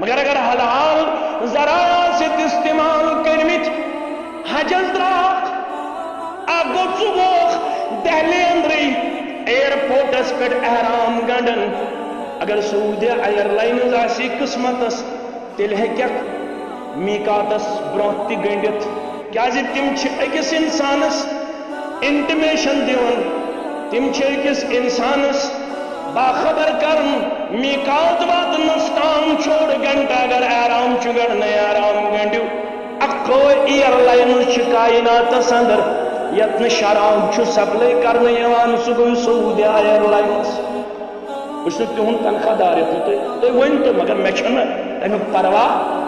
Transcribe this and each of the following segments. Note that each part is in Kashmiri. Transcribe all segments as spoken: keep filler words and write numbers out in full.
مگر اگر حلال ذرائع آسہِ استعمال کٔرمٕتۍ، حجس درٛاکھ، اکھ گوٚو ژٕ گوکھ دہلی اندرٕے ایئرپورٹس پٮ۪ٹھ احرام گنڈان۔ اگر سعودی ایئر لائنز آسہِ قسمتس، تیٚلہِ ہیٚککھ میقاتس برونٛہہ تہِ گٔنڈِتھ، کیازِ تِم چھِ أکِس انسانس انٹمیشن دِوان، تِم چھِ أکِس انسانس باخبر کران، میقات واتنس تام چھوڑ گھنٹہ اگر احرام چھُ گنڈنَے، احرام گنڈِو۔ اکوے ایئر لائنز چھِ کائناتس اندر یتھ نہٕ شراب چھُ سپلائی کرنہٕ یِوان، سُہ گوٚو سعودی ایئر لائنز۔ بہٕ چھُس نہٕ تِہُنٛد تنخواہ دار، یَتھ نہٕ تُہۍ، تُہۍ ؤنۍ تو، مگر مےٚ چھَنہٕ تَمیُک پرواہ۔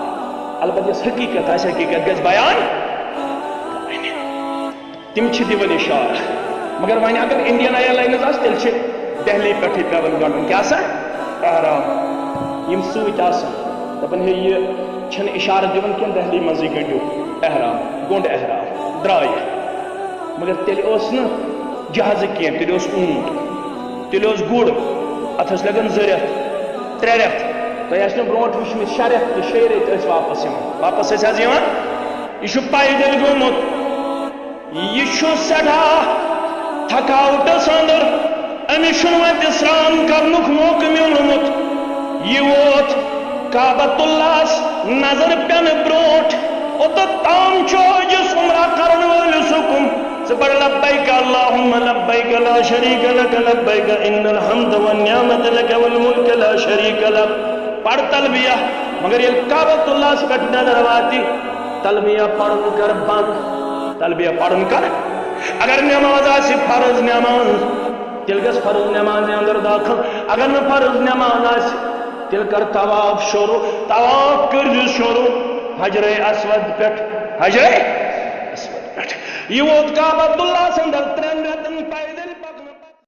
البتہ یۄس حقیٖقت آسہِ، حقیٖقت گژھِ بیان۔ تِم چھِ دِوان اِشارٕ۔ مگر وۄنۍ اگر انڈین ایئر لائنز آسہِ، تیٚلہِ چھِ دہلی پٮ۪ٹھٕے پٮ۪وان گنٛڈُن۔ کیٛاہ سا؟ احرام۔ یِم سۭتۍ آسان، دَپان، ہے، یہِ چھَنہٕ اِشارٕ دِوان کینٛہہ، دہلی منٛزٕے گنٛڈِو احرام، گوٚنٛڈ احرام، درٛاے۔ مگر تیٚلہِ اوس نہٕ جہازٕ کینٛہہ، تیٚلہِ اوس اوٗنٹ، تیٚلہِ اوس گُر، اَتھ ٲسۍ لَگان زٕ رٮ۪تھ، ترٛےٚ رٮ۪تھ۔ تۄہہِ آسہِ نہٕ برونٛٹھ وٕچھمٕتۍ، شےٚ رٮ۪تھ تہٕ شیٚیہِ رٮ۪تۍ ٲسۍ واپس یِوان۔ واپس ٲسۍ حظ یِوان؟ یہِ چھُ پیدل گوٚمُت۔ یہِ چھُ سٮ۪ٹھاہ تھکاوٹس اندر، أمِس چھُنہٕ وۄنۍ وِسرام کرنُک موقعہٕ میوٗلمُت۔ یہِ ووت کعبۃ اللہس نظر پٮ۪نہٕ برونٛٹھ۔ اوٚتتھ تام چھُ حجس عمرہ کرن وٲلِس حُکم، ژٕ پَر لبیک اللہم لبیک لا شریک لک لبیک ان الحمد والنعمت لک والملک لا شریک لک۔ پَر تلبیہ۔ مگر ییٚلہِ کعبۃ اللہس پٮ۪ٹھ نظر واتہِ، تلبیہ پَرُن کر بنٛد۔ تلبیہ پَرُن کر۔ اگر نماز آسہِ فرض نماز، تیٚلہِ گژھ فرض نمازِ اندر دٲخل۔ اگر نہٕ فرض نماز آسہِ، تیٚلہِ کر طواف شروع۔ طواف کٔرزِ شروع حجرِ اسود پٮ۪ٹھ۔ حجرِ اسود پٮ۪ٹھ۔ یہِ ووت کعبۃ اللہس اندر ترٛٮ۪ن رٮ۪تن پیدل۔